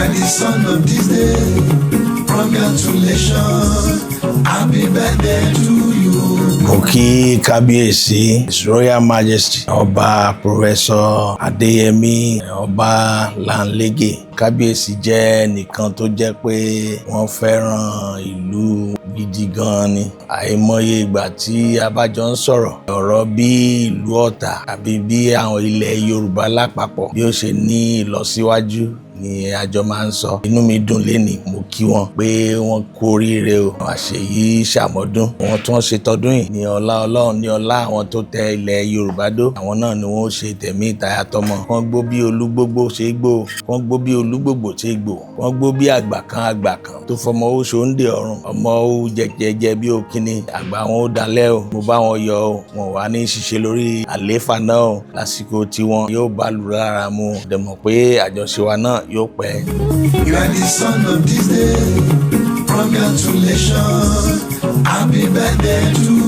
are the son of this day. Congratulations. Happy birthday to you. Mo kí Kábíyèsí, His Royal Majesty, Ọba Professor Adéyẹmí Ọba Lanlege. Kábíyèsí jẹ́ ẹnìkan tó jẹ́ pé wọ́n fẹ́ràn ìlú gidi gan ni. Àìmọye ìgbà tí a bá jọ ń sọ̀rọ̀, ọ̀rọ̀ bí ìlú Ọ̀tà àbí bí àwọn ilẹ̀ Yorùbá lápapọ̀ bí ó ṣe ní ìlọsíwájú ni a jọ máa ń sọ. Inú mi dùn lénìí, mo kí wọn pé wọ́n kú oríire o, àṣeyí ṣàmọ́dún wọn tí wọ́n ṣe tọdún yìí. Ní ọlá Ọlọ́run, ní ọlá àwọn tó tẹ ilẹ̀ Yorùbá dó, àwọn náà ni wọ́n ṣe tẹ̀mí ìtayà tọmọ. Wọ́n gbó bí olúgbógbó ṣe gbó, wọ́n gbó bí olúgbògbò ṣe gbò, wọ́n gbó bí àgbà kan, àgbà kan tó fọmọ ó ṣòǹdè ọ̀run, ọmọ ó jẹjẹjẹ bí òkínní àgbà wọn ó dalẹ̀ o. Mo bá wọn yọ̀ o. Wọn wà ní ṣiṣẹ́ lórí àlééfà náà o. Lásìkò tiwọn yóò bá lù lára mu, dẹ̀ mọ̀ pé àjọṣe wa náà yóò pẹ́. You are the son of this day. Congratulations. Happy birthday to